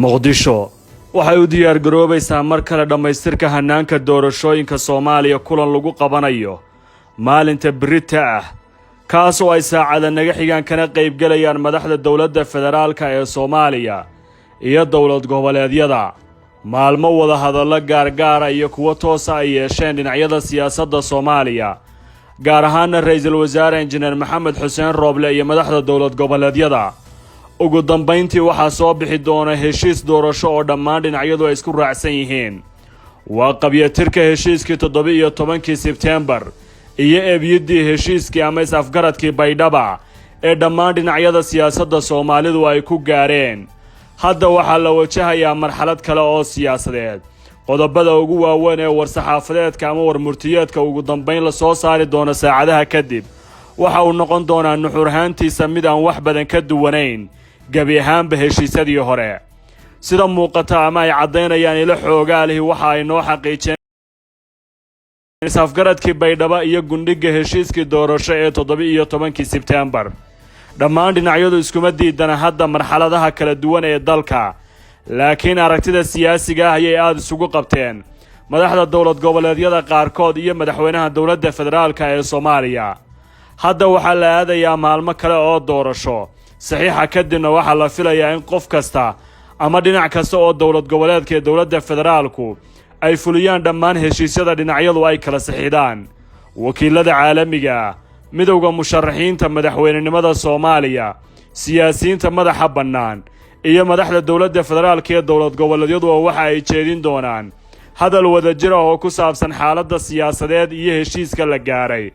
Muqdisho waxay u diyaargaroobaysaa mar kale dhammaystirka hannaanka doorashooyinka Soomaaliya, kulan lagu qabanayo maalinta berita ah, kaas oo ay saacada naga xigaan kana qaybgelayaan madaxda dowladda federaalka ee Soomaaliya iyo dowlad goboleedyada. Maalmo wada hadallo gaargaara iyo kuwo toosa ay yeesheen dhinacyada siyaasadda Soomaaliya, gaar ahaana ra-iisul wasaare Injineer Maxamed Xuseen Rooble iyo madaxda dowlad goboleedyada, ugu dambayntii waxaa soo bixi doona heshiis doorasho oo dhammaan dhinacyadu ay isku raacsan yihiin. Waa qabyatirka heshiiskii 17-kii Sebteembar iyo eebyiddii heshiiskii ama is-afgaradkii Baydhaba ee dhammaan dhinacyada siyaasadda Soomaalidu ay ku gaareen. Hadda waxaa la wajahayaa marxalad kale oo siyaasadeed. Qodobada ugu waaweyn ee war-saxaafadeedka ama warmurtiyeedka ugu dambayn la soo saari doono saacadaha kadib waxa uu noqon doonaa nuxurhaantiisa mid aan wax badan ka duwanayn gebi ahaanba heshiisyadii hore. Sida muuqata ama ay caddaynayaan ilo xoogaalihi, waxa ay noo xaqiijeen is-afgaradkii Baydhabo iyo gundhigga heshiiskii doorasho ee 17-kii Sebteembar. Dhammaan dhinacyadu iskuma diidana hadda marxaladaha kala duwan ee dalka, laakiin aragtida siyaasiga ah ayay aada isugu qabteen madaxda dowlad goboleedyada qaarkood iyo madaxweynaha dowladda federaalka ee Soomaaliya. Hadda waxaa la aadayaa maalmo kale oo doorasho. Saxiixa kadibna waxaa la filayaa in qof kasta ama dhinac kasta oo dowlad goboleedka ee dowladda federaalku ay fuliyaan dhammaan heshiisyada dhinacyadu ay kala saxiixdaan. Wakiilada caalamiga ah, midowda musharaxiinta madaxweynenimada Soomaaliya, siyaasiyiinta madaxa bannaan iyo madaxda dowladda federaalka ee dowlad goboleedyaduba waxa ay jeedin doonaan hadal wadajir ah oo ku saabsan xaaladda siyaasadeed iyo heshiiska la gaaray.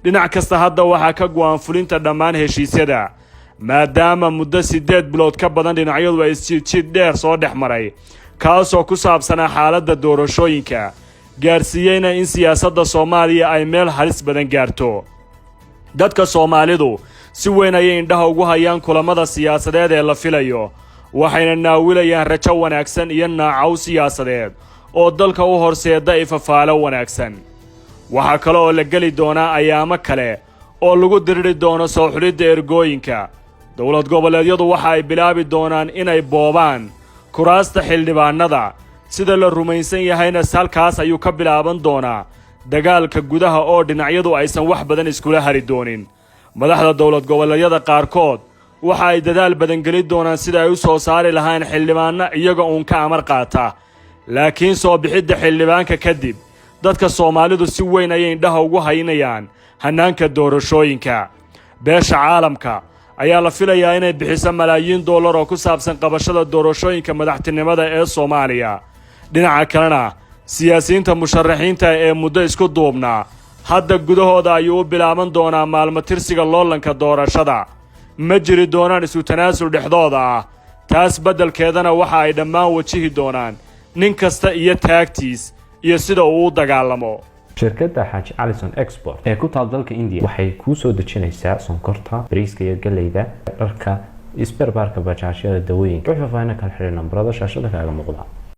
Dhinac kasta hadda waxaa ka go'an fulinta dhammaan heshiisyada, maadaama muddo 8 bilood ka badan dhinacyadu ay isjiidjiid dheer soo dhex maray, kaasoo ku saabsanaa xaaladda doorashooyinka, gaarsiiyeyna in siyaasadda Soomaaliya ay meel halis badan gaarto. Dadka Soomaalidu si weyn ayay indhaha ugu hayaan kulamada siyaasadeed ee la filayo, waxayna naawilayaan rajo wanaagsan iyo naacaw siyaasadeed oo dalka u horseeda ifafaalo wanaagsan. Waxaa kale oo la geli doonaa ayaamo kale oo lagu diriri doono soo xulidda ergooyinka. Dowlad goboleedyadu waxa ay bilaabi doonaan inay boobaan kuraasta xildhibaanada. Sida la rumaysan yahayna, halkaas ayuu ka bilaaban doonaa dagaalka gudaha oo dhinacyadu aysan wax badan iskula hari doonin. Madaxda dowlad goboleedyada qaarkood waxa ay dadaal badan geli doonaan sida ay u soo saari lahayn xildhibaanno iyaga uun ka amar qaata. Laakiin soo bixidda xildhibaanka kadib, dadka Soomaalidu si weyn ayay indhaha ugu haynayaan hannaanka doorashooyinka. Beesha caalamka ayaa la filayaa inay bixiso malaayiin dollar oo ku saabsan qabashada doorashooyinka madaxtinimada ee Soomaaliya. Dhinaca kalena, siyaasiyiinta musharaxiinta ee muddo isku duubnaa hadda gudahooda ayuu u bilaaban doonaa maalmo tirsiga loolanka doorashada. Ma jiri doonaan isu tanaasul dhexdooda ah. Taas beddelkeedana waxa ay dhammaan wajihi doonaan nin kasta iyo taagtiis iyo sida uu u dagaalamo. Shirkadda Xaaji Alison Export ee ku taal dalka India waxay kuu soo dejinaysaa sonkorta, bariiska iyo galleyda, dharka, spare part-ka bajaajyada, dawooyinka. Wixii faahfaahin kala xiriir nambarada shaashada kaaga muuqda.